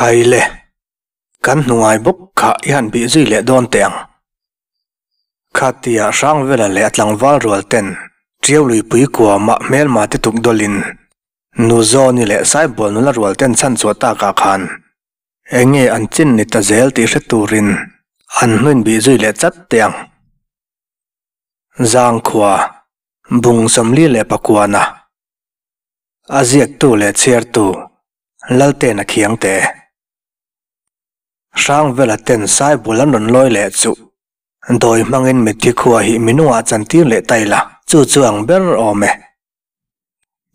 Khaile, kan hnu ngai bawk kha i han bih zui leh dawn teh ang. Khatia Hrangvela leh a tlangval rual ten Tiau luipui kuamah hmelma te tuk dawlin Nu Zawni leh Saibual nula rual ten chhan chhuah takah khan eng nge an chin ni ta zel tih hre turin an hnuin bih zui leh chat teh ang. Zangkhua, Bung 49-a a ziaktu leh chhiartu Laltena Khiangte. Hrangvela ten Saibul an rawn lawi leh chu dawi hmangin mitthi khua hi minungah chantir leh ta ila chu chu ang ber awm e.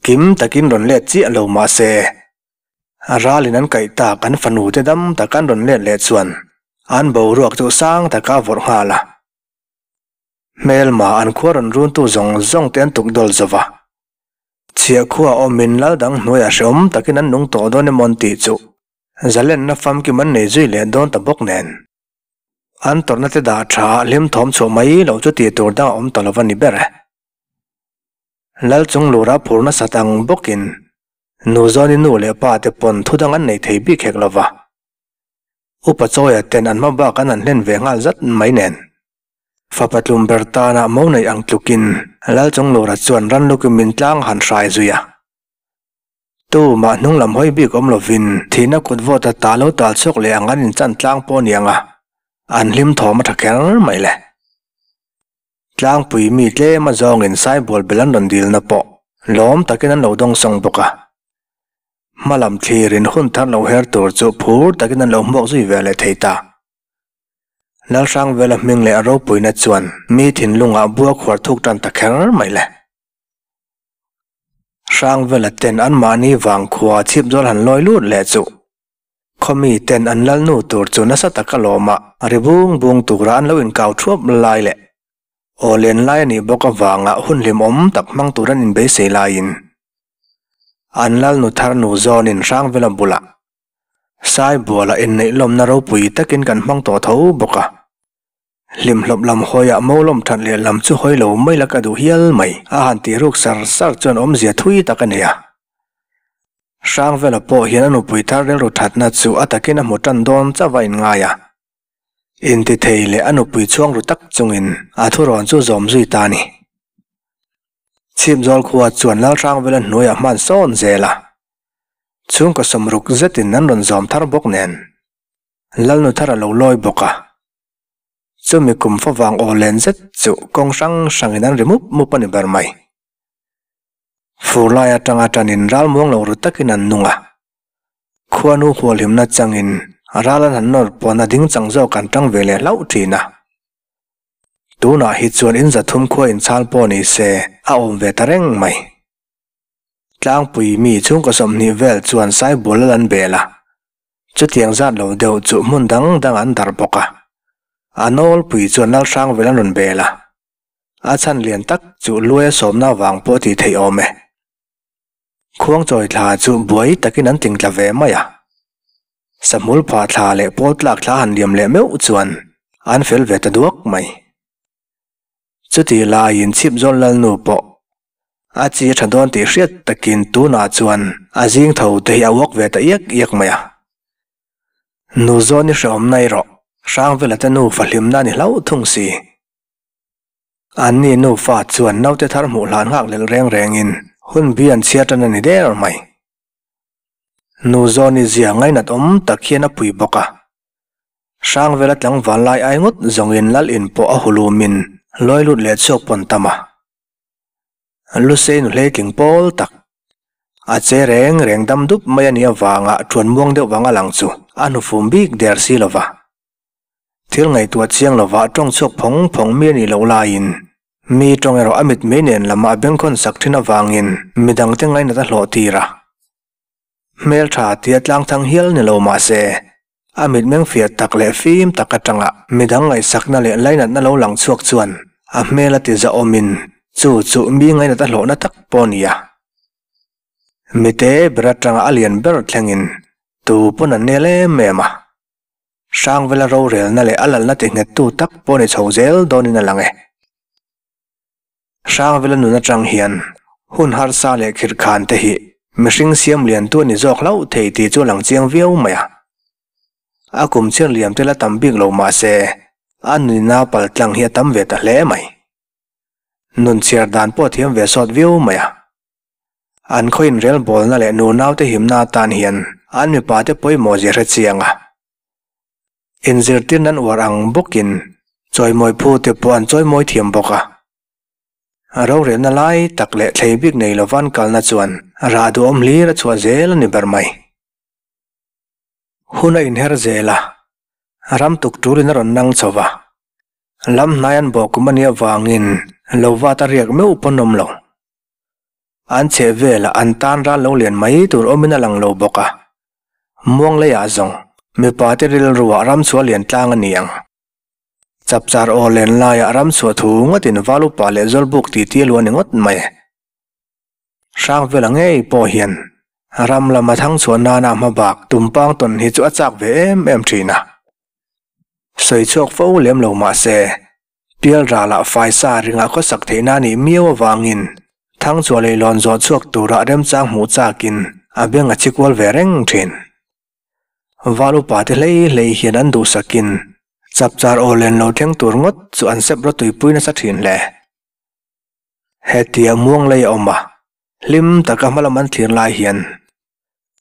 Kim takin rawn let chiah lo mah se, ralin an kaih tak an fanu te dam tak an rawn let leh chuan an boruak chu sang taka a vawrh nghal a. Hmelma an khua rawn runtu zawng zawng te an tuk dawl zo va. Chhiah khua awmin lal dang hnuaiah hrehawm takin an nung tawh dawn emaw an tih chu zalenna famkim an nei zui leh dawn ta bawk nen. An tawrhna te dah tha ah hlim thawm chhuah mai loh chu tih tur dang a awm ta lo va ni ber e. Lal chung lura phur nasat ang bawkin nu zawni nu leh pa te pawn thu dang an nei thei bik hek lo va. Upa Chawia ten an hma bak an han hlen ve nghal zat mai nen. Fapa tlum ber tana mo neih ang tlukin Lal chung lura chuan ran lukin min tlang han hrai zui a. Tu mah hnung lam hawi bik awm lovin thihna kut vawt a ta lo tal chhuak leh ang an inchan tlang pawh a ni ang a, an hlim thawm a tha kher mai le. Tlangpui mi tlem a zawngin Saibual bel an rawn dilna pawh lawm takin an lo dawng sawng bawk a. Hma lam thlirin hun thar lo her tur chu phur takin an lo hmuak zui ve leh thei ta. Lalhrangvela hming leh a ropuina chuan mi thinlungah bua khuar thuk tan ta kher mai le. Hrangvela ten anmahni vangkhua chhip zawl han lawi lut leh chu khawmi ten an lalnu tur chu nasa taka lawma ri bung bung tura an lo inkau thuap lai leh aw len lai a nih bawk avanga hun hlimawm tak hmang tur an inbeisei laiin an lalnu thar nu zawnin Hrangvela bulah Saibuala inneih lawmna ropui takin kan hmang tawh tho bawk a. Hlimhlawp lam hawiah Mawlawm that leh lam chu hawi lo mai la ka duh hial mai, a han tih ruk sar sar chuan awmzia thui tak a nei a. Hrangvela pawh hian a nupui thar rilru thatna chu a takin a hmu tan dawn chauh a inngai a. Intithei leh a nupui chhuang ru tak chungin a thurawn chu zawm zui ta a ni. Chhipzawl khua chuan Lalhrangvela hnuaiah hman sawn zel a. Chhungkaw sawmruk zetin an rawn zawm thar bawk nen Lalnu thar a lo lawi bawk a. Chumi kum favang aw len zet chu kawng hrang hrangin an ri mup mup a ni ber mai. Fur lai atanga tanin ral muang lo ru takin an nung a. Khuanu hualhimna changin ral an han nawr pawn a ding chang zawk an tang ve leh hlauh thin a. Tunah hi chuan in zathum khua inchhal pawh ni se a awm ve ta reng mai. Tlangpui mi chhungkaw 20 vel chuan Saibul lal an bel a. Chutiang zat lo deuh chu hmun dang dang an darh bawk a. A nawlpui chuan Lalhrangvel an rawn bel a. A chhan lian tak chu luaia sawmna vang pawh tih theih awm e. Khuangchawi thla chu buai takin an tingtla ve mai a. Sahmul pha thla leh pawl tlak thla han liam leh meuh chuan an fel ve ta duak mai. Chutih laiin Chhipzawl Lalnu pawh a chi a tha dawn tih hriat takin tunah chuan a zing tho te hi a uak ve ta iak iak mai a. Nu zawn i hrehawm na erawh Hrangvela te nufa hlimna a ni hlauh thung si. Anni nufa chuan naute thar hmuh hlan nghak lel reng rengin hun bi an chhiar tan a ni der mai. Nu zawn i zia ngainat awm tak hian a pui bawk a. Hrangvela tlangval lai ai ngawt zawngin lal in pawh a hulumin lawi lut leh chhuak pawn tam a. Lusei nu hleitling pawl tak. A che reng reng dam dup mai a nih avanga ṭuan muang deuh vang a lang chu a hnufum bik der si lova. Thil ngaihtuah chiang lova ṭawng chhuak phawng phawng mi a nih loh laiin mi ṭawng erawh a mitmei nen lama a bengkhawn sak ṭhin avangin midangte ngainat a hlawh tir a. Hmelṭha tia tlangthang hial ni lo mah se, a mitmeng fiah tak leh fim tak atanga midang ngaihsakna leh lainatna lo lang chhuak chuan a hmel a ti zahawmin chu chu mi ngainat a hlawhna tak pawh a ni a. Mite ber atanga a lian ber thlengin tu pawn an nel em em a. Hrangvela rorelna leh a lalna ti nghettu tak pawh ni chho zel dawnin a lang e. Hrangvela nun atang hian hun harsa leh khirhkhan te hi mihring siam lian tu a ni zawk hlauh thei tih chu a lang chiang viau mai a. A kum chhiar liam te la tam bik lo mah se, a nunina paltlang hi a tam ve ta hle mai. Nun chhiar dan pawh a thiam ve sawt viau mai a. An khaw inrelbawlna leh nunaute himna atan hian an mipate pawimawh zia hre chiang a. Inzirtir nan uar ang bawkin chawimawi phute pawh an chawimawi thiam bawk a. Rorelna lai tak leh thlei bik nei lova an kalna chuan rah duhawm hlir a chhuah zel a ni ber mai. Hun a inher zel a, ram tuk tulin a rawn nang chho va. Lam hnai an bawh kum a nih avangin lo vat a riak meuh pawn awm lo. An chheh velah an tan ral lo lian mai tur awmin a lang lo bawk a. Muang leiah zawng mipa te rilruah ramchhuah lian tlang a ni ang. Chapchar aw len laiah ramchhuah thu ngawtin val upa leh zawlbuk titi a lu a ni ngawt mai. Hrang vela ngei pawh hian ram lama thangchhuah nana hmabak tumpang tawn hi chu a chak ve em em thin a. Sawi chhuak fo lem lo mah se, Pial ralah faisa ringah khawsak theihna a nih miau avangin Thangchhuah leilawn zawh chhuak turah remchang hmuh chakin a beng a chi kual ve reng thin. Val upa te hlei hlei hian an duhsakin chapchar aw len lo thleng tur ngawt chu an sep rawtuipui nasa thin hle. Hetia muang lei a awm a, hlim taka hmalam an thlir lai hian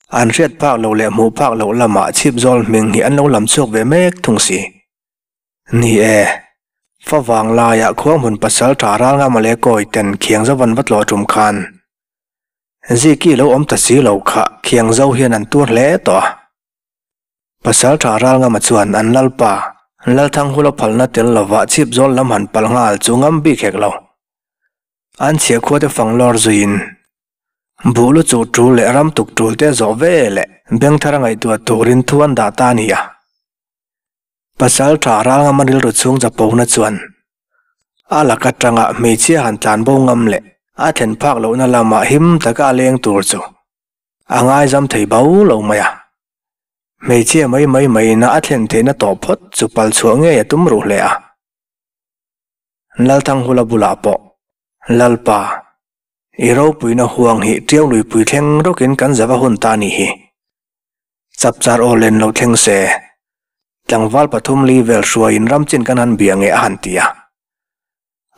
an hriat phak loh leh hmuh phak loh lamah chhip zawl hming hi an lo lam chhuak ve mek thung si. Ni e, fa vang laiah khuanghmun pasal tha ral ngam ale kawi ten khiang zo van va tlawh tum khan Ziki lo awm ta si lo kha khiang zo hian an tur hle tawh a. Pasal tha ral ngama chuan an lalpa Lalthanghula phalna tel lova chhip zawl lam han pal nghal chu ngam bik hek lo. An chhiah khua te fang lawr zuiin buh lu chuh tul leh ram tuk tul te zawh ve leh bengthar a ngaihtuah turin thu an dah ta a ni a. Pasal tha ral ngam a rilru chhung chapona chuan a lak atanga hmeichhia han tlan bo ngam leh a thlen phak lohna lamah him taka a leng tur chu a ngaizam thei bo lo mai a. Hmeichhia mai mai maiin a thlen theihna tawh phawt chu pal chhuah ngei a tum ruh hle a. Lalthanghula bulah pawh, Lalpa, i ropuina huang hi Tiau luipui thleng rawkin kan zava hun ta a nih hi. Chapchar aw len lo thleng se, tlangval pathum li vel hruaiin ram chin kan han bia nge a han ti a.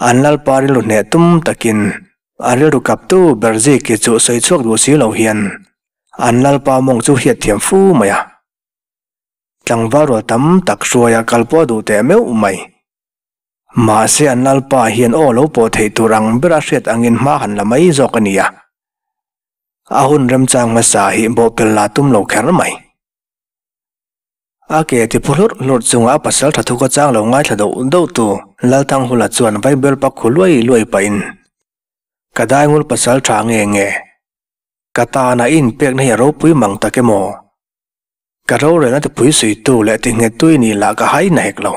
An lalpa rilru hneh tum takin a rilru kaptu ber Ziki chu sawi chhuak duh si lo hian an lalpa mawng chu hriat thiam fu mai a. Tlangval rual tam tak hruaia kal pawh duh teh meuh mai. Mahse an lalpa hian aw lo pawh theih tur ang bera hriat angin hma han la mai zawk a ni a. A hun remchang hmasa hi bawhpelh la tum lo kher mai. A ke ti phu hlurh hlurh chunga a pasal tha thuka chang lo ngaithla doh doh tu Lalthanghula chuan Vaibel pak khu luai luai pahin, Ka daingul pasal tha nge nge? Ka tana i inpekna hi a ropui mang tak emaw? Ka rorelna tipui suitu leh tinghettu i nih lah ka hai na hek lo.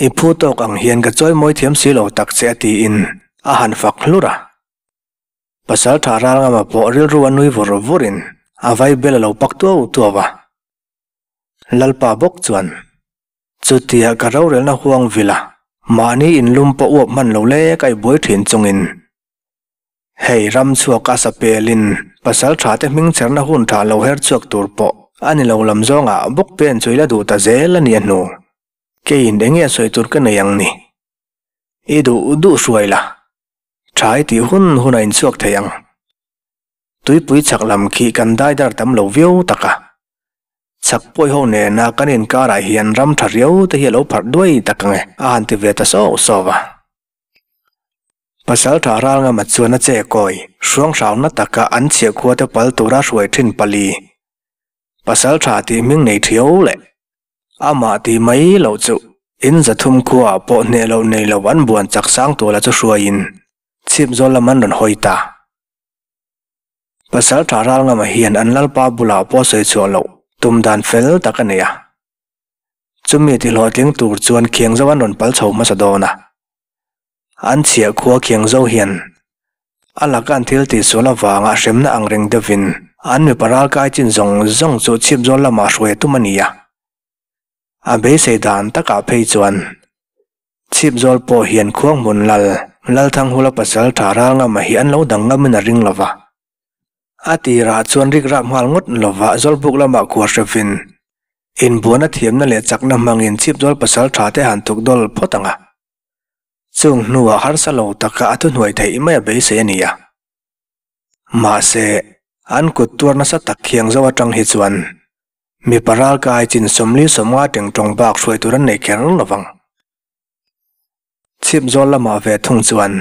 I phu tawk ang hian ka chawimawi thiam si lo tak che a tiin a han fak hlur a. Pasal tha ral ngama pawh rilru a nui vur vurin a vai bel a lo pak tuau tuau a. Lalpa bawk chuan, Chutia ka rorelna huang vila mahni inlum pawh uap hman lo lek a i buai thin chungin, hei ram chhuak a sapelin pasal tha te hming cherna hun tha lo her chhuak tur pawh a ni lo lam zawngah bawk pen chu i la duh ta zel a ni a hnu. Keiin enge sawi tur ka nei ang ni? I duh duh hruai la. Tha i tih hun hun a inchhuak thei ang. Tuipui chhak lam khi kan dai dar tam lo viau tak a. Chhak pawi ho nena kan inkarah hian ram tha riau te hi a lo pharh duai tak ang e, a han ti ve ta sawh sawh a. Pasal tha ral ngama chuan a che kawi, hruang hrauna taka an chhiah khua te pal tura hruai thin pali. Pasal tha tih hming nei thiau leh Amah tih mai loh chu in zathum khuaah pawh hneh loh nei lo an buan chak sang tuala chu hruaiin chhip zawl lam an rawn hawi ta. Pasal tha ral ngama hian an lalpa bulah pawh sawi chhuah loh tum dan fel tak a nei a. Chumi ti hlawhtling tur chuan khiang zo an rawn pal chho hmasa dawn a. An chhiah khua khiang zo hian a laka an thil tih sual avanga hremna ang reng deuhin an mipa ralkai chin zawng zawng chu chhip zawl lamah hruai a tum a ni a. A beisei dan takah phei chuan chhip zawl pawh hian khuang hmun lal Lalthanghula pasal tha ral ngama hi an lo dang ngamin a ring lova. A tirah chuan rik rap nghal ngawt lova Zawlbuk lamah khua hrevin. Inbuana thiamna leh chakna hmangin chhipzawl pasal tha te han tuk dawl phawt ang a. Chung hnuah harsa lo taka a thuhnuai theih mai a beisei a ni a. Mahse, an kut tuar nasa tak khiang zo atang hi chuan mipa ralkai chin 40 50 teng tawng bak hruai tur an nei kher lovang. Chhipzawl lamah ve thung chuan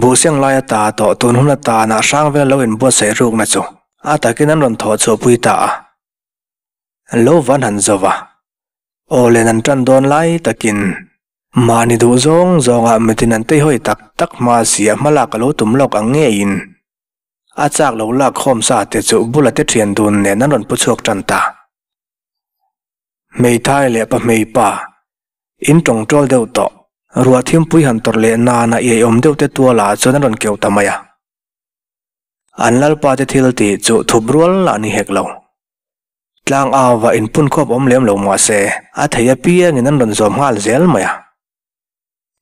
Buhseng lai ata tawh tun hun atana hrang vel lo inbuatsaih rukna chu a takin an rawn thawh chhuahpui ta a. Lo van han zo va, aw len an tan dawn lai takin mahni duh zawng zawngah mitin an teihawi tak tak hma sia hmalak a lo tum lawk ang ngeiin a chak lo lak khawm sa te chu bula te thian dun nen an rawn pu chhuak tan ta. Hmeithai leh pa hmeipa in tawngtawl deuh tawh ruah thimpui han tawrh leh nana iaiawm deuh te tualah chuan an rawn keuh ta mai a. An lalpa te thil tih chu thup rual lah ni hek lo. Tlang auva inpun khawp awm lem lo mahse a thei apiangin an rawn zawm nghal zel mai a.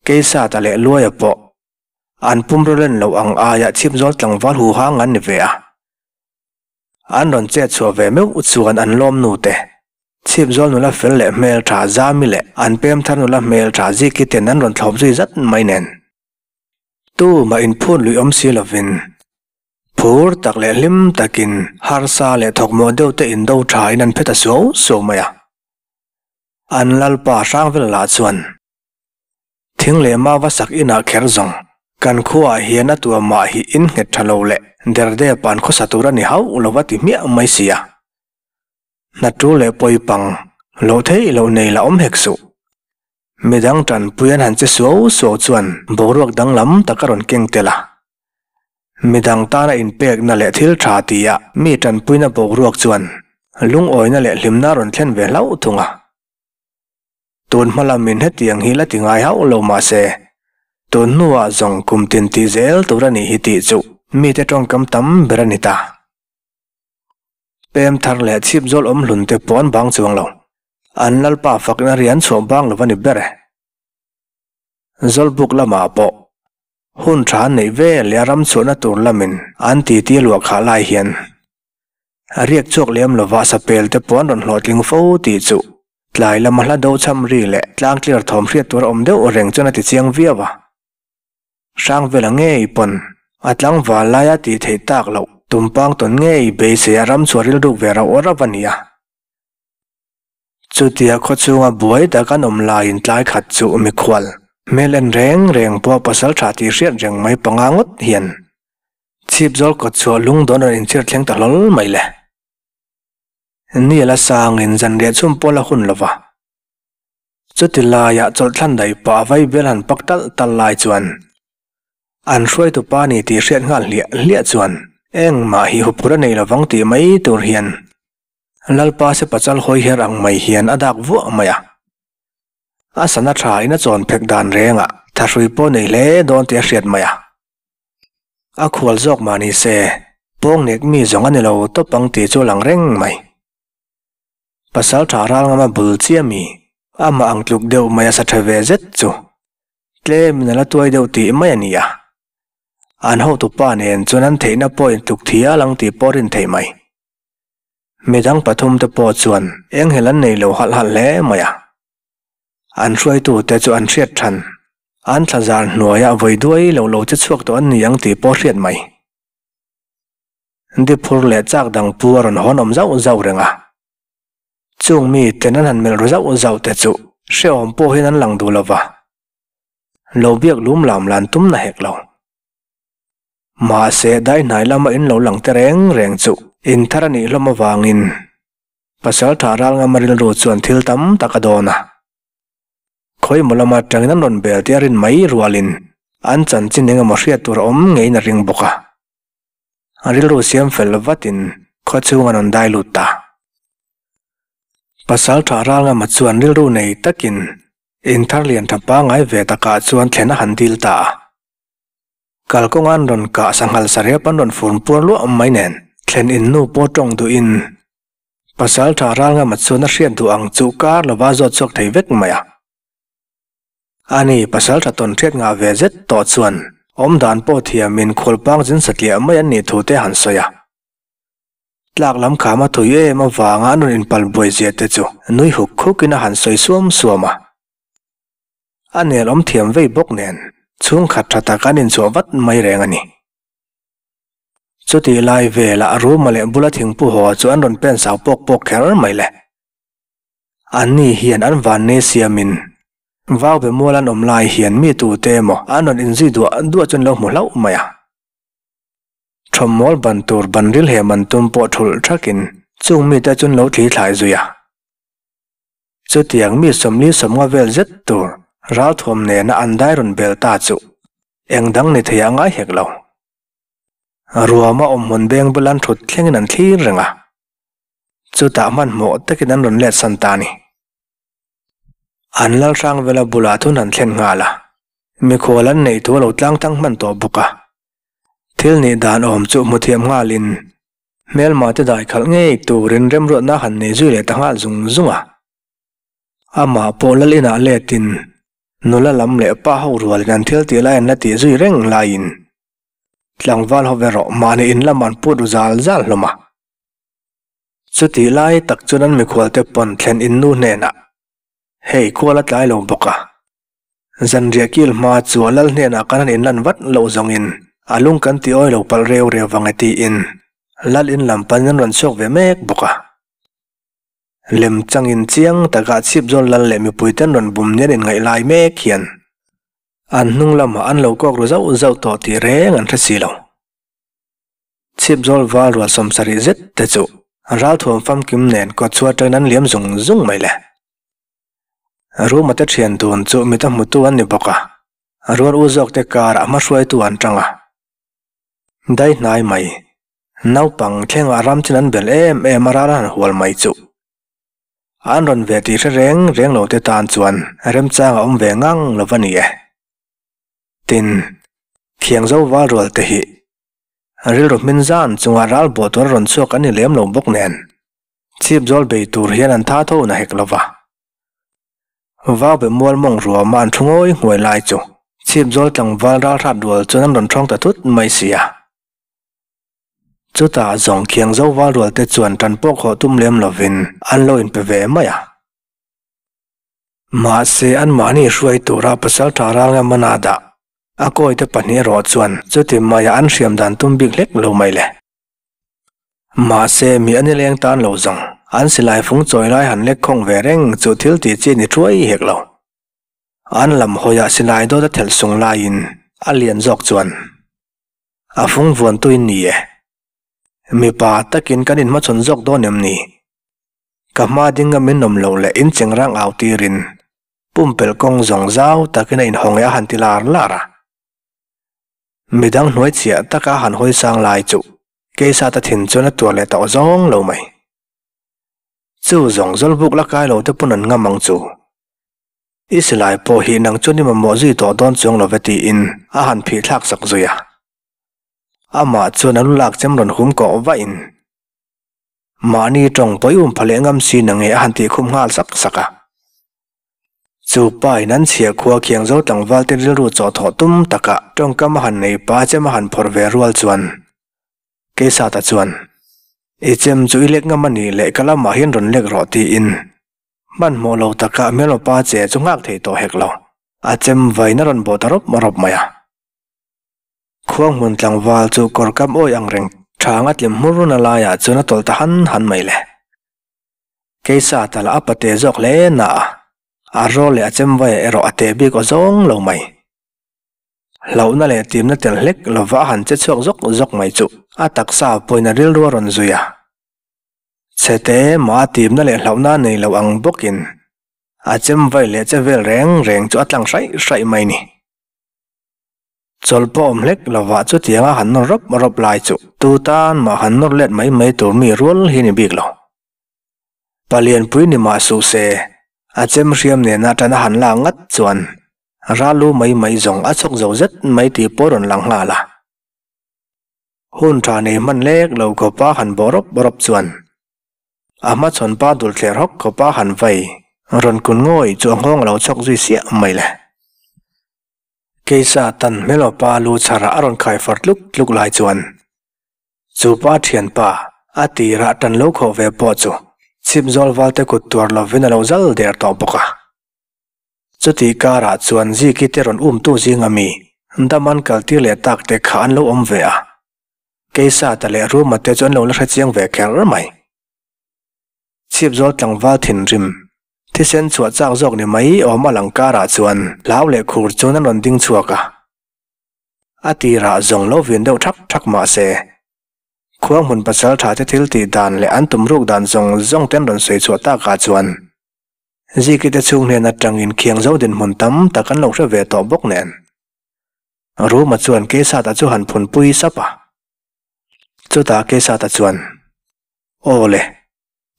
Keisata leh Luaia pawh an pumraw len loh ang aia chhipzawl tlangval huhang an ni ve a. An rawn chet chhuah ve meuh chuan an lawm nu te, chhipzawl nula fel leh hmel tha Zami leh an pem thar nula hmel tha Ziki ten an rawn thlawp zui zat mai nen. Tumah inphut lui awm si lovin, phur tak leh hlim takin harsa leh thawkmawh deuh te indo thain an phe ta suau suau mai a. An lalpa Hrangvela lah chuan, Thing leh mau va sak inah kher zawng, kan khuaah hian a tua mah hi in nghet tha lo leh derdep an khawsa tur a ni hauh lo va ti hmiah mai si a. Hna tu leh pawi pang loh theih loh nei la awm hek suh. Midang tanpui an han che suau suau chuan boruak danglam tak a rawn keng tel a. Midang tana inpekna leh thil tha tia mi tanpuina boruak chuan lungawina leh hlimna a rawn thlen ve hlauh thung a. Tun hma lamin hetiang hi la ti ngai hauh lo mahse, tun hnuah zawng kum tin tih zel tur a nih hi tih chu mite tawngkam tam ber a ni ta. Pem thar leh chhip zawl awm hlun te pawh an bang chuang lo. An lalpa fakna rian chhuah bang lo a ni ber e. Zawlbuk lamah pawh hun tha an neih ve leh a ram chhuahna tur lamin an titi a luah khah lai hian riak chhuak lem lova sapel te pawh an rawn hlawhtling fo tih chu tlai lama hla do cham ri leh tlang clear thawm hriat tur a awm deuh reng chuan a ti chiang viau a. Hrangvela ngei pawn a tlangval laia tih theih tak loh tumpang tawn ngei beisei a ram chhuah rilruk ve rauh rauh a ni a. Chutia khaw chhunga buai tak an awm laiin tlai khat chu mikhual hmel en reng reng pawh pasal tha tih hriat reng mai panga ngawt hian chhipzawl kawt chhuah lung dawn rawn inchhir thleng ta hlawl mai le. Ni a la sangin zanriah chhum pawh la hun lo va. Chuti laiah chawlhthlan daih pah a vaibel han pak talh talh lai chuan an hruaitu pa ni tih hriat nghal hliah hliah chuan engmah hi huphur a nei lovang tih mai tur hian Lalpa se pachal hawi her ang mai hian a dak vuah mai a. A sana tha in a chawn phek dan reng ah thahrui pawh nei hle dawn tih a hriat mai a. A khual zawk mah ni se, pawng nek mi zawng a ni lo tawp ang tih chu a lang reng mai. Pasal tha ral ngam a bul chiah mi, amah ang tluk deuh mai a sa tha ve zet chu tlem in a la tuai deuh tih mai a ni a. An hotupa nen chuan an theihna pawh intluk thial ang tih pawh a rin theih mai. Midang pathumte pawh chuan enghelh an nei lo halh halh hle mai a. An hruaitute chu an hriat than. An thlazar hnuaiah vawi duai lo lo che chhuak tawh an ni ang tih pawh hriat mai. Diphur leh chak dang pu a rawn hawn awm zauh zauh reng a. Chung mi ten an han melh ru zauh zauh te chu hrehawm pawh hian an lang duh lo va. Lo biak lum lam lan tum na hek lo. Mahse, dai hnai lama in lo lang te reng reng chu in thar a nih hlawm avangin pasal tha ral ngam a rilru chuan thil tam tak a dawn a. Khawimaw lama tangin an rawn bel tih a rin mai rualin an chanchin engemaw hriat tur a awm ngeiin a ring bawk a. A rilru siam fel vatin khaw chhung an rawn dai lut ta. Pasal tha ral ngama chuan rilru nei takin in thar lian tha pangngai ve takah chuan thlen a han dil ta a. Kalkawnga an rawn kah sanghal sarep an rawn furm puar luah mai nen thlen in nu pawh tawng duhin pasal tha ral ngama chuan a hriat duh ang chu kar lova zawt chhuak thei vek mai a. Ani pasal tha tawn hriat ngah ve zet tawh chuan awmdan pawh thiamin khualpang zin satliah mai an nih thu te han sawi a. Tlak lam kham a thui em avanga a rawn inpal buai zia te chu nui huk hukin a han sawi suam suam a. A nel awm thiam vei bawk nen chhungkhat tha tak an inchhuah vat mai reng a ni. Chutih lai velah Ruma leh bula thingpu haw chu an rawn pen sau pawk pawk kher mai le. Anni hian an vannei siamin vau be mual an awm lai hian mi tute emaw an rawn inzui duah duah chu an lo hmu hlauh mai a. Thawmmawl ban tur ban ril he man tum pawh thulh thakin chung mite chu an lo thli thlai zui a. Chutiang mi sawmli sawmnga vel zet tur ralthuam nena an dai rawn bel ta chu eng dang ni thei a ngai hek lo. Ruama awmhmun beng bula an thut thlengin an thlir reng a, chutah hmanhmawh takin an rawn let san ta a ni. An Lalhrang vela bulah thun an thlen nghal a, mikhual an neih thu a lo tlang tang hman tawh bawk a. Thil nih dan awm chu hmu thiam nghalin hmelma te dai khalh ngei turin remruatna han nei zui leh ta nghal zung zung a. Amah pawh lal inah letin nula lam leh pa ho rualin an thil tih lai an la tih zui reng laiin tlangval ho erawh mahni in lam an put ru zal zal hlawm a. Chutih lai tak chuan an mikhualte pawn thlen in nu hnenah, Hei kual a tlai lo bawk a. Zanriah kil hma chu a lal hnenah kan han inlan vat loh zawngin a lung kan ti awi lo palh reu reu vang e tiin lal in lam panin an rawn chhuak ve mek bawk a. Lem changin chiang takah chhip zawl lal leh mipuite an rawn bum nen inngaih lai mek hian an hnung lamah an lo kawk ru zauh zauh tawh tih reng an hre si lo. Chhip zawl val rual sawmsarih zet te chu ralthuam famkim nen kawtchhuah atangin an liam zung zung mai le. Ruma te thian dun chu mita hmutu an ni bawk a, rual u zawk te karah hma hruaitu an tang a. Dai hnai mai, naupang thlengah ram chin an bel em em a ral a han hual mai chu. An rawn ve tih hre reng reng lo te tan chuan remchang a awm ve ngang lo va ni e. Tin, thiang zo val rual te hi rilru hmin zan chungah ral buah tur a rawn chhuak an ni lem lo bawk nen. Chhip zawl bei tur hian an tha tho na hek lo va. Vau be mual mawng ruama an thu ngawi hnuai lai chu chhip zawl tlangval ral hrat rual chuan an rawn thawng ta thut mai si a. Chutah zawng khiang zo val rual te chuan tan pawh khawh tum lem lovin an lo inpe ve mai a. Mahse anmahni hruai tura pasaltha ral ngam a na dah a kawite pahnih erawh chuan chuti maia an hriam dan tum bik hlek lo mai le. Mahse, mi a nileng tan lo zawng, an silai fung chawi lai han lek khawng ve reng chu thil tih chi ni thuai hek lo. An lam hawiah silai dawt a thelh sung laiin a lian zawk chuan a fung vuan tuin ni e. Mipa takin kan inhmachhawn zawk dawn em ni? Ka hma ding a min awm loh leh incheng rang au tirin pumpelh kawng zawng zau takin a inhawng e a han ti lar lar a. Midang hnuai chiah taka han hawi sang lai chu Keisata thin chuan a tuar leh tawh zawng lo mai. Chu zawng zawl buk la kai lo te pawn an ngam ang chu. I silai pawh hi nang chuan i mamawh zui tawh dawn chuang lo ve tiin a han phih thlak sak zui a. Amah chuan a lu lak chem rawn hum kawh vah in mahni tawng pawi um pha leh ngam si na nge a han tih khum nghal sak sak a. Chu pa in an chhiah khua khiang zo tlangval te rilru chawh thawh tum takah tawngkam a han nei pa chem a han phawrh ve rual chuan Keisata chuan I chem chu i lek ngam a nih leh ka lamah hian rawn lek rawh tiin hmanhmawh lo takah hmelma pa che chu nghak thei tawh hek lo a chem vain a rawn bawh ta rawp rawp mai a. Khuanghmun tlangval chu kawr kam awi ang reng thang a tlim hmur run a laiah chuan a tawlh ta han han mai le. Keisa tala a pate zawk hle na a, a rawl leh a chemvaia erawh a te bik aw zawng lo mai. Hlauhna leh timna tel hlek lova a han che chhuak zawk zawk mai chu a taksa pawhin a rilru a rawn zui a. Chhete mah a timna leh hlauhna a nei lo ang bawkin a chemvai leh che vel reng reng chu a tlang hraih hraih mai ni. Chawlh pawh awm hlek lovah chutianga han nawr rawp rawp lai chu tu tan mah han nawr let mai mai tur mi rual hi ni bik lo. Palianpui ni mah suh se, a chem hriam nena tan a han lak ngat chuan ral lu mai mai zawng a chhawk zo zet mai tih pawh rawn lang nghal a. Hun tha nei hman lek lo khawpa han bawh rawp rawp chuan a hmachhawn pa dul thler hawk khawpa han vai rawn kun ngawih chu a nghawng a lo chhawk zui siah mai le. Keisa tan hmel aw pa lu chhar a rawn khai far tluk tluk lai chuan chu pa thianpa A tirah tan lo khawh ve pawh chu chhipzawl valte kut tuar lovin a lo zal der tawh bawk a. Chutih karah chuan Ziki te rawn umtu zinga mi dam an kaltir leh tak te kha an lo awm ve a. Keisata leh Ruma te chu an lo la hrechiang ve kher mai. Chhipzawl tlangval thinrim, thisen chhuah chak zawk ni mai awm a lang karah chuan hlau leh khur chuan an rawn ding chhuak a. A tirah zawng lo vin deuh thak thak mah se, khuang hmun pasal tha te thil tih dan leh an tum ruk dan zawng zawng te an rawn sawi chhuah takah chuan Ziki te chhung hnen atangin khiang zo dinhmun tam tak an lo hre ve tawh bawk nen. Ruma chuan Keisata chu han phunpui sap a. Chutah Keisata chuan, Aw le,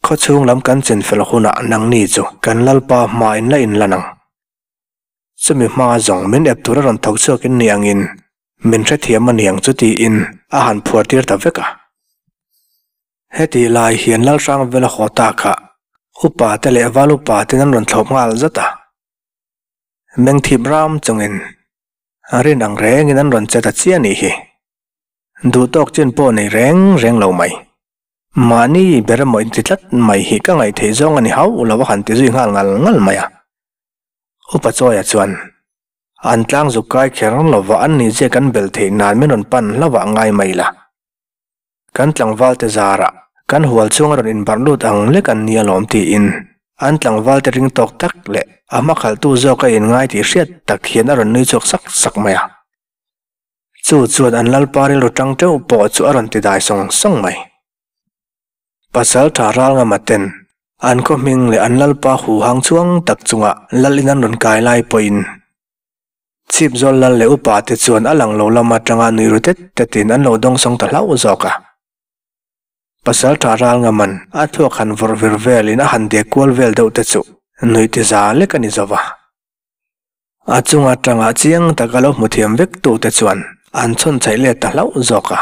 khawchhung lam kan chinfel hunah nangni chu kan Lalpa hma in la inlan ang. Chumi hma zawng min ep tur a rawn thawk chhuak in ni angin min hrethiam a niang chu tiin a han phuar tir ta vek a. Hetih lai hian Lalhrangvela haw ta kha upa te leh val upa ten an rawn thlawp nghal zat a. Mengthip ram chungin rin ang rengin an rawn che ta chiah nih hi. Duhtawk chin pawh nei reng reng lo mai. Mahni ber emaw inti tlat mai hi ka ngaihtheih zawng a ni hauh lo a han ti zui nghal ngal ngal mai a. Upa Chawia chuan, An tlang zuk kai kher lova an ni zia kan bel theih nan min rawn pan hlauh ngai mai la. Kan tlangvalte zarah kan hual chhung a rawn inbarh lut ang lek an ni alawm tiin an tlangvalte ring tawk tak leh a hma khalhtu zawk a inngai tih hriat tak hian a rawn nui chhuak sak sak mai a. Chu chuan an lalpa rilru tang teuh pawh chu a rawn ti dai sawng sawng mai. Pasal tha ral ngama ten an khaw hming leh an lalpa hu hang chhuang tak chunga lal in an rawn kai lai pawhin Chhipzawl lal leh upa te chuan a lang lo lam atanga nui ru tet tetin an lo dawngsawng ta hlauh zawk a. Pasal tha ral ngaman a thluak han vawrh vir velin a han dek kual vel deuh te chu nuih ti za lek a ni zo va. A chunga tangah chiang taka lo hmu thiam vek tute chuan an chhawn chhaih let ta hlauh zawk a.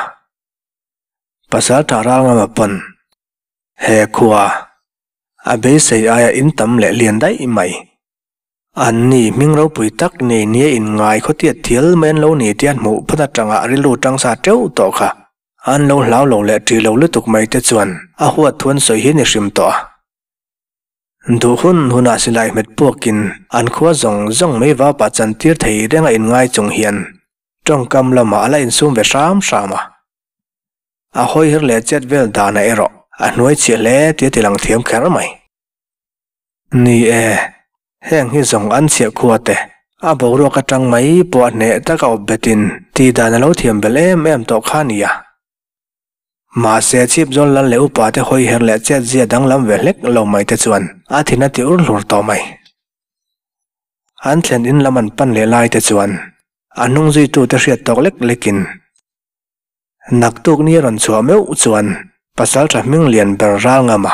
Pasal tha ral ngama pawn he khua a beisei aia in tam leh lian daih mai. An ni hming ropui tak nei nia in ngai khawtiat thial mai an lo ni tia hmuh phawt atanga rilru tang sa teuh tawh kha an lo hlau lo leh ṭi lo lutuk mai te chuan a huat thu an sawi hi ni hrim tawh a. Duh hun hunah silai hmet puakin an khua zawng zawng mai vapa chantir thei renga in ngai chung hian Tawngkam lamah a la insum ve hram hram a. A hawi her leh chet vel danah erawh a hnuai chhiah hle tih a ti lang thiam kher mai. Ni e, heng hi zawng an chhiah khua te, a boruak atang mai pawh a hneh taka awp betin tih dan a lo thiam belh em em tawh kha a ni a. Mahse, chhipzawl lal leh upa te hawi her leh chet zia danglam ve hlek lo mai te chuan a thin a ti ur hlur tawh mai. An thlen in lam an pan leh lai te chuan a hnung zuitute hriat tawk lek lekin naktuk ni a rawn chhuah meuh chuan Pasalṭha hming lian ber ral ngam a,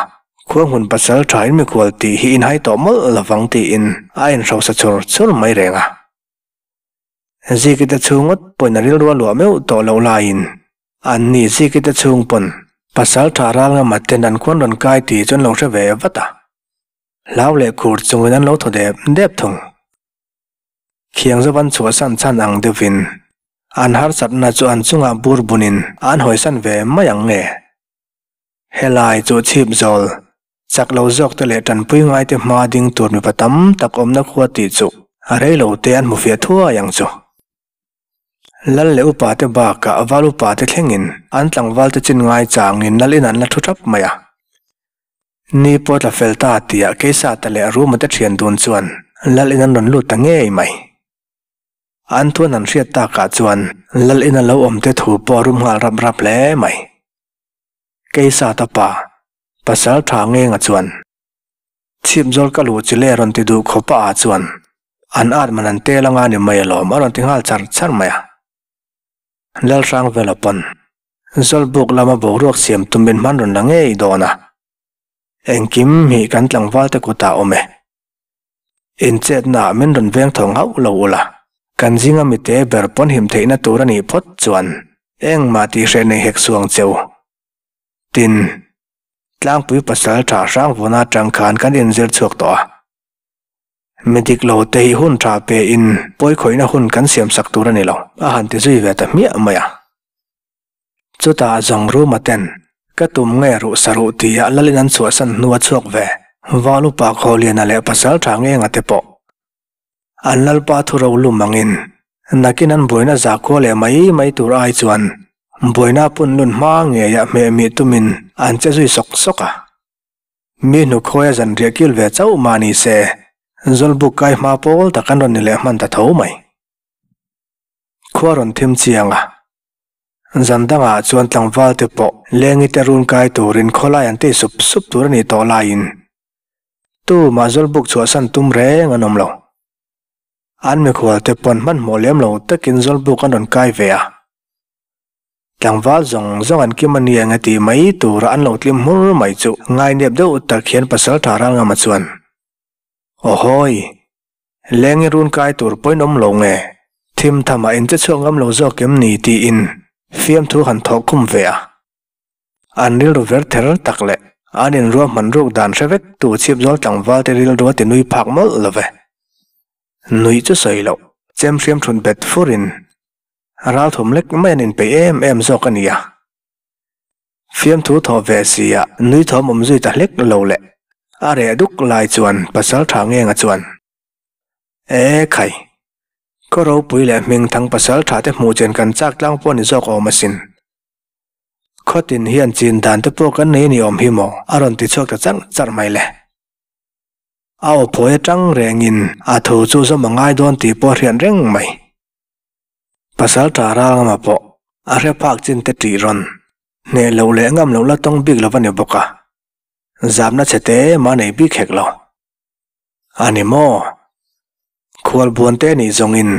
khuanghmun pasalṭha in mikhual tih hi inhai tawh mawlh lovang tiin a inhrosa chur chur mai reng a. Zikite chhung ngawt pawhin a rilru a luah meuh tawh loh laiin anni Zikite chhung pawn Pasalṭha ral ngama ten an khuan rawn kai tih chu an lo hre ve vat a. Hlau leh khur chungin an lo thaw dep dep thung. Khiang zovan chhuahsan chhan ang deuhin an harsatna chu an chungah bur bunin an hawisan ve mai ang nge? Helai chu chhip zawl, chak lo zawk te leh tanpui ngai te hma ding tur mipa tam tak awmna khua tih chu a rei lo te an hmu fiah thuai ang chu. Lal leh upa te bakah val upa te thlengin an tlangval te chin ngai changin lal in an la thu thap mai a. Ni pawh tla fel ta tia Keisata leh Ruma te thian dun chuan Lal in an rawn lut ta ngei mai. An thuan an hriat takah chuan Lal in a lo awm te thu pawh a rum nghal rap rap hle mai. Keisata pa, pasal tha ngenga chuan chhipzawl ka luh chi le rawn ti duh khawpa ah chuan an at man an tel anga ni mai alawm a rawn ti nghal char char mai a. Lalhrangvela pawn Zawlbuk lama boruak siam tumin hman rawn la ngei dawn a, engkim hi kan tlangvalte kutah awm e. Inchetnaah min rawn veng thawng hauh lo ula, kan zinga mite ber pawn him theihna tur a nih phawt chuan engmah tih hreh nei hek suang che u. Tin, tlangpui pasal tha hrangvuna atang khan kan inzir chhuak tawh a. Mi dik lo te hi hun tha pe in pawi khawihna hun kan siam sak tur a ni lo, a han ti zui ve ta hmiah mai a. Chutah zawng Ruma ten Ka tum nge ruh saruh tia lalin an chhuahsan hnu a chhuak ve Val upa Khawliana leh Pasaltha Ngenga te pawh an lalpa thu ro lum angin nakin an buaina zakhua leh mai mai tur ai chuan buaina punlun hma ngeiah hmehmih tumin an che zui sawk sawk a. Mi hnukhawi a zan riah kil ve chauh mah ni se, Zawlbuk kai hma pawl tak an rawn ni leh hman ta tho mai. Khua rawn thim chiang a, zan dangah chuan tlangval te pawh lengi te run kai turin khawlai an tei sup sup tur a nih tawh laiin tumah Zawlbuk chhuahsan tum reng an awm lo. An mikhual te pawn hmanhmawh lem lo takin Zawlbuk an rawn kai ve a. Tlangval zawng zawng an kim a ni ang e tih mai tura an lo tlim hmur mai chu ngainep deuh tak hian Pasaltha Ralngama chuan, Awhawi! Leng i run kai tur pawhin awm lo nge? Thim thamah in che chhuak ngam lo zawk em ni? tiin fiamthu han thawh khum ve a. An rilru ver ther tak leh an inruahman ruk dan hre vek tu chhipzawl tlangval te rilru a ti nui phak mawlh lo ve. Nuih chu sawi loh, chem hriam thun bet furin Ral thum lek mai an inpeih em em zawk a nia. Fiamthu thawh ve sia nui thawm awm zui ta hlek lo leh a reh duk lai chuan pasal tha ngenga chuan, E khai, khaw ropui leh hming thang pasal tha te hmuh chen kan chak tlang pawh ni zawk awm asin. Khawtin hian chin dan te pawh kan nei ni awm hi maw a rawn ti chhuak ta charh charh mai le. A aw phawi atang rengin a thu chu zawm a ngai dawn tih pawh a hriat reng mai. Pasal tha Ralngama pawh a hre phak chin te tih rawn hneh loh leh ngam loh la tawng bik lo a ni bawk a, zamna chhe te mah nei bik hek lo. A ni maw? Khualbuan te nih zawngin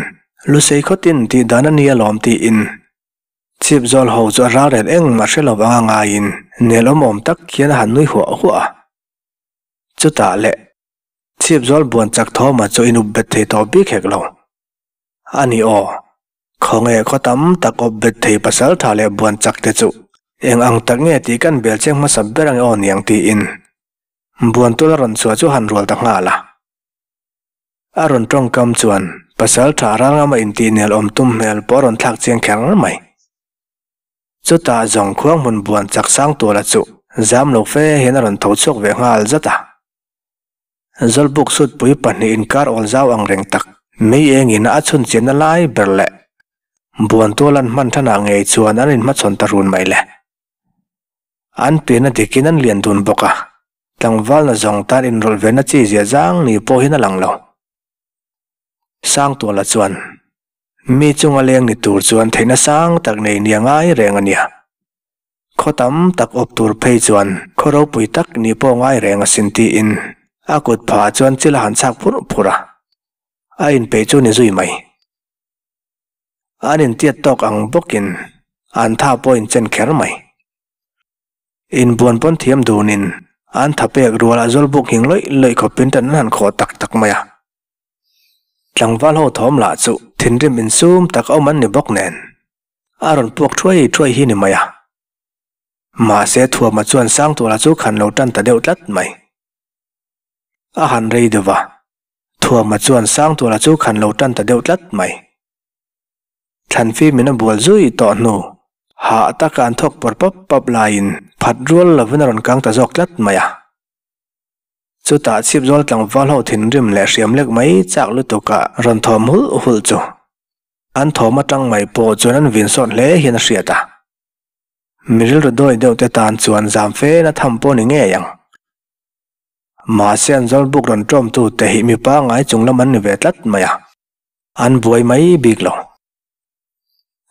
Lusei khawtin tih dan a nia lawm tiin chhip zawl ho chu a ralret engmah hre lo anga ngaiin nel awm awm tak hian a han nui huah huah a. Chutah leh chhip zawl buan chak thawma chu in up bet thei tawh bik hek lo. A ni aw, khawnge khaw tam tak awp bet thei pasal tha leh buan chak te chu eng ang tak nge tih kan bel cheng hmasa ber ang aw niang tiin buan tul a rawn chhuah chu han rual ta nghal a. A rawn tawngkam chuan pasal tha ralngama intih nel awm tum hmel pawh a rawn thlak chiang kher mai. Chutah zawng khuang hmun buan chak sang tuala chu zam lo fe hian a rawn tho chhuak ve nghal zat a. Zawlbuk sutpui pahnih inkar awl zau ang reng tak mei engin a chhun chianna lai ber leh Buantual an hman thanah ngei chuan an inhmachhawn ta run mai le. An pian a dikin an lian dun bawk a, tlangvalna zawng tan inrawlh ve na chi zia zang ni pawhin a lang lo. Sangtuala chuan, Mi chunga leng ni tur chuan theihna sang tak nei nia ngai reng a nia. Khaw tam tak awp tur phei chuan khaw ropui tak ni pawh ngai reng asin tiin a kut phah chuan chil a han chhak phurh phurh a, a inpeih chu ni zui mai. An intiat tawk ang bawkin an tha pawh inchen kher mai. Inbuan pawn thiam dunin an tha pek rualah zawlbuk nghing lawih lawih khawpin tan an han khawh tak tak mai a. Tlangval ho thawm lah chu thinrim insum tak a awm an ni bawk nen. A rawn puak thuai thuai hi ni mai a. Mahse Thuama chuan Sangtuala chu khan lo tan ta deuh tlat mai. A han rei deuh va, Thuama chuan Sangtuala chu khan lo tan ta deuh tlat mai. Thlanfim in a bual zui tawh hnu, hah taka an thawk pawr pap pap laiin phat rual lovin a rawn kang ta zawk tlat mai a. Chutah chhipzawl tlangval ho thinrim leh hriam lek mai chak lutuka rawn thawm hulh hulh chu An thawm atang mai pawh chuan an vin sawt hle hian a hriat a. Mi rilru dawi deuh te tan chuan zam fe na tham pawh ni ngei ang. Mahse an zawlbuk rawn ṭawm tu te hi mipa ngai chung lam an ni ve tlat mai a, an buai mai bik lo.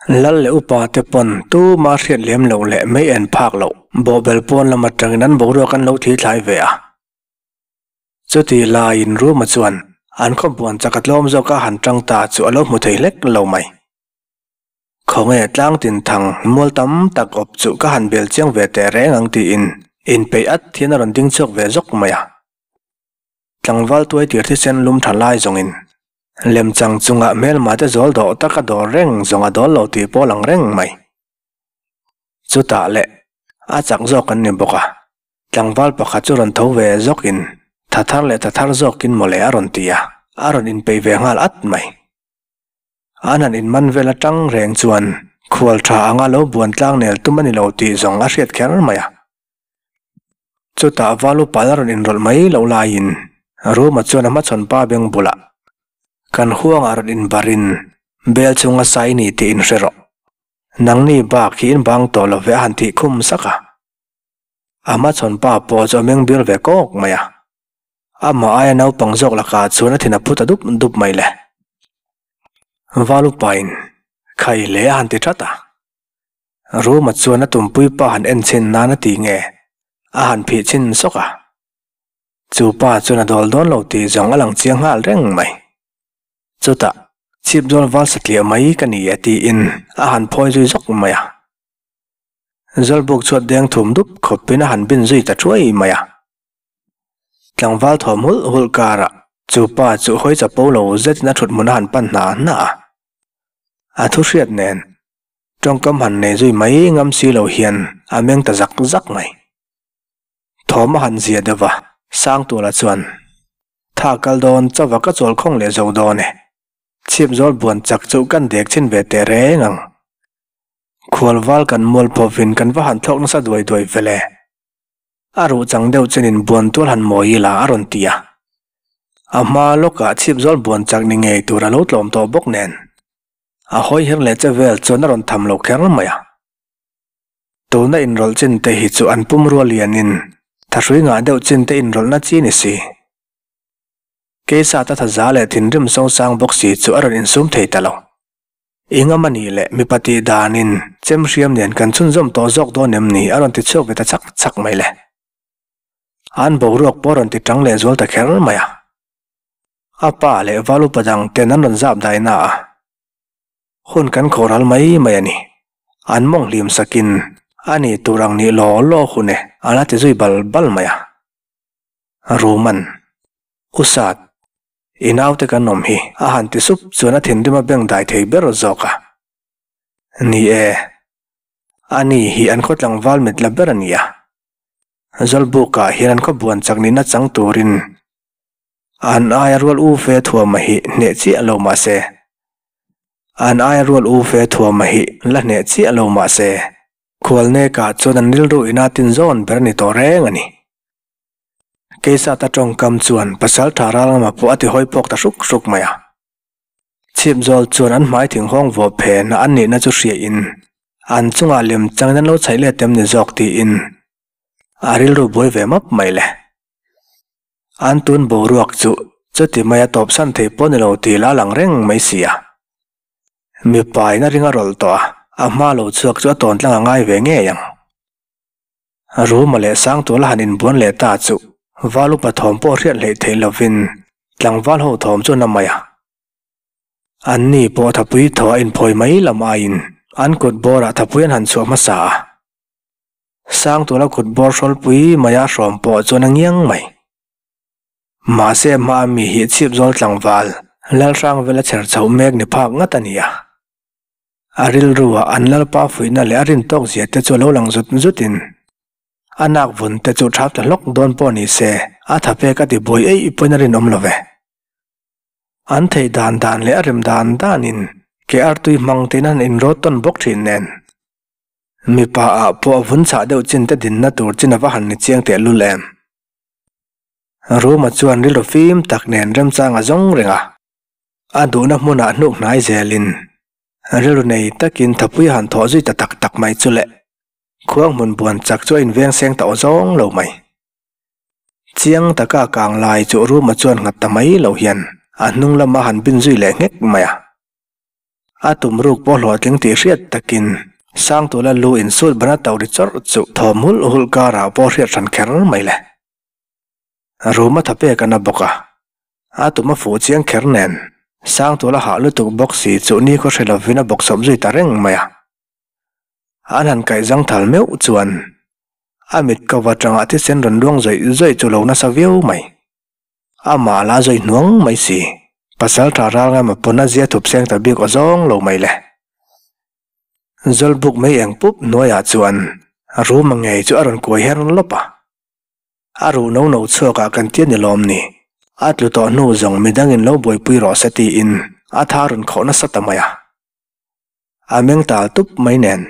Lal leh upa te pawn tuma hriat lem loh leh mei en phak loh bawhbel pawn lam atangin an boruak an lo thli thlai ve a. Chuti laiin Ruma chuan an khawbuan chak a tlawm zawk a han tang ta chu a lo hmu thei hlek lo mai. Khawnge tlang tin thang mual tam tak awp chu ka han bel chiang ve teh reng ang tiin inpeih at hian a rawn ding chhuak ve zawk mai a. Tlangval tuai tir thisen lum tha lai zawngin lemchang chungah hmelma te zawl dawh tak a dawr reng zawng a dawl lo tih pawh a lang reng mai. Chutah leh a chak zawk an ni bawk a. Tlangval pakhat chu rawn tho ve zawkin, Tha thar leh tha thar zawkin mawle a rawn ti a, a rawn inpeih ve nghal at mai. An han inman vel atang reng chuan khual tha anga lo buan tlang nel tum a ni lo tih zawng a hriat kher mai a. Chutah Valu pal a rawn inrawlh mai loh laiin Ruma chuan a hmachhawn pa beng bulah, Kan huangah rawn inbarin bel chunga sai ni tih inhre rawh. Nangni bak hi in bang tawh lo ve a han tih khum sak a. A hmachhawn pa pawh chu a meng bil ve kawk mai a. Amah aia naupang zawk lakah chuan a thin a phu ta dup dup mai le. Valupain khai hle a han ti that a. Ruma chuan a tumpui pa han en chhin nan a ti nge a han phih chhin sawk a. Chu pa chuan a dawl dawn lo tih zawng a lang chiang nghal reng mai. Chutah, chhip zawl val satliah mai ka ni e tiin a han phawi zui zawk mai a. Zawlbuk chhuat deng thum dup khawpin a han bin zui ta thuai mai a. Tlangval thawm hulh hulh karah chu pa chu hawi chapo lo zetin a thut hmun a han pan hna hna a. A thu hriat nen tawngkam han nei zui mai ngam si lo hian a meng ta zak zak mai. Thawm a han zia deuh va, Sangtuala chuan, Tha kal dawn chauva ka chawl khawng leh zo dawn e. Chhip zawl buan chak chu kan dek chhin ve teh reng ang. Khualval kan mual phawvin kan va han thlawk nasa duai duai vele. A ruh chang deuh chenin buan tual han mawi ila a rawn ti a. A hma lawkah chhip zawl buan chak ni ngei tur a lo tlawm tawh bawk nen. A hawi her leh che vel chuan a rawn tham lo kher mai a. Tuna inrawlh chin te hi chu an pum rual lianin thahrui ngah deuh chin te inrawlhna chi ni si. Keisata thaza leh thinrim sosang bawk si chu a rawn insum thei ta lo. Engam a nih leh mipa tih danin chem hriam nen kan chhunzawm tawh zawk dawn em ni a rawn ti chhuak ve ta chak chak mai le. An boruak pawh a rawn ti tang leh zual ta kher mai a. A pa leh val upa dang ten an rawn zap dai na a. Hun kan khawhral mai mai a ni. An mawng hlim sakin a ni tur ang nih law law hun e a la ti zui bal bal mai a. Ruman. Usat. I naute kan awm hi a han ti sup chuan a thinrim a beng dai thei ber zawk a. Ni e, ani hi an khaw tlangval mit la ber a ni a. Zawlbukah hian an khaw buan chak nihna chang turin an aia rual u fe thuama hi hneh chiah lo mah se, an aia rual u fe thuama hi la hneh chiah lo mah se, khualnekah chuan an rilru ina tin zawn ber a ni tawh reng a ni. Keisata tawngkam chuan Pasaltha Ralngama pawh a ti hawi phawk ta hruk hruk mai a. Chhipzawl chuan an hmai thinghawng vawh phen a an nihna chu hriain an chungah lem changin an lo chhaih let em ni zawk tiin a rilru buai ve map mai le. An tun boruak chu chuti maia tawpsan thei pawh ni lo tih la lang reng mai si a. Mipa in a ring a rawlh tawh a, a hma lo chhuak chu a tawn tlang a ngai ve ngei ang. Ruma leh Sangtuala han inbuan leh ta chu Val upa thawm pawh hriat hleih theih lovin tlangval ho thawm chu a na mai a. Anni pawh thapui thaw a inphawi mai lam aiin an kut bawrah thapui an han chhuah hmasa a. Sangtuala kut bawr hrawlpui maia hrawm pawh chuan a ngiang mai. Mahse hma mi hi chhip zawl tlangval Lalhrang vela chher chhoh mek ni phak ngat a ni a. A rilruah an lalpa fuihna leh a rin tawk zia te chu a lo lang zut zutin a nak vun te chu thap ta hlawk dawn pawh ni se a tha pek a ti buai eih pawhin a rinawm lo ve. An theih dan dan leh a rem dan danin ke artui hmang tein an inrawt tawn bawk thin nen. Mipa ah pawh a vun chhah deuh chin te dinna tur chin a va han ni chiang tehlul em. Ruma chuan rilru fim tak nen remchang a zawng reng a. A duhna hmunah hnuk hnai zelin rilru nei takin thapui a han thawh zui ta tak tak mai chu le. Khuang hmun buan chak chu a inveng seng ta aw zawng lo mai. Chiang taka kang lai chu Ruma chuan nghat ta mai lo hian a hnung lama han bin zui leh nghek mai a. A tum ruk pawh hlawhtling tih hriat takin Sangtula lu insut bana to ri chawrh chu thawm hulh hulh karah pawh hriat hran kher mai le. Ruma tha pek a na bawk a, a tum a fuh chiang kher nen Sangtula hah lutuk bawk si chu ni khaw hre lovin a bawk sawp zui ta reng mai a. An han kaih zang thal meuh chuan a mit ko atanga thisen rawn luang zawih zawih chu lo nasa viau mai. Amah la zawih hnuang mai si, pasal tha ral ngama pawn a zia thup seng ta bik aw zawng lo mai le. Zawlbuk mei eng pup hnuaiah chuan Ruma ngei chu a rawn kuai her lawp a. A ruh no no chhuakah kan tia ni lawm ni? A tlu tawh hnu zawng midangin lo buaipui rawh se tiin a tha rawn khawh nasa ta mai a. A meng tal tup mai nen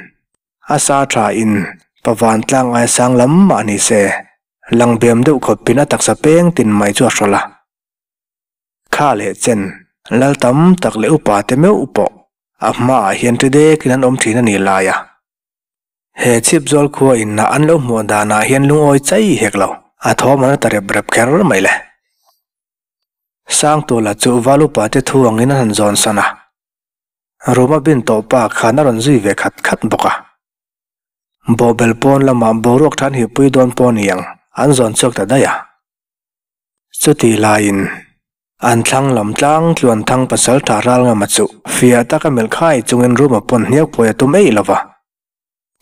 a sa tha in Pavan tlang ai sang lam mah ni se Lang bem deuh khawpin a taksa peng tin mai chu a hrawlh a. Kha leh chen, lal tam tak leh upa te meuh pawh a hmaah hian ṭi dekin an awm ṭhin a ni lai a. He chhip zawl khua inna an lo hmuh danah hian lungawi chai hek lo, a thawm an ta rep rep kher mai le. Sangtuala chu val upa te thu angin a han zawn san a. Ruma bin tawh pa khan a rawn zui ve khat khat bawk a. Bawhbel pawn lamah boruak than hi pui dawn pawh ni ang an zawn chhuak ta daih a. Chuti laiin an thlang lam tlang tluan thang pasal tha ral ngama chu fiah taka melh khai chungin Ruma pawn hniak phawi a tum eih lova.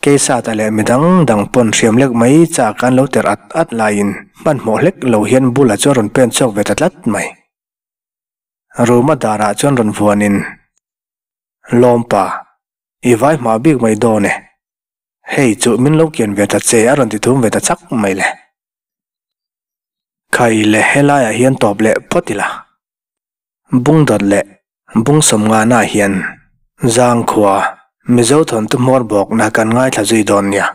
Keisata leh midang dang pawn hriam lek mai chak an lo ter at at laiin hmanhmawh hlek lo hian bula chu a rawn pen chhuak ve ta tlat mai. Ruma darah chuan rawn vuanin, Lawmpa, i vai hma bik mai dawn e. Hei chu min lo kian ve ta che a rawn ti thum ve ta chak mai le. Khai le helaiah hian tawp leh phawt ila. Bung dawt leh bung sawmngana hian Zangkhua, Mizo thawntu hmawr bawkna kan ngaithla zui dawn nia.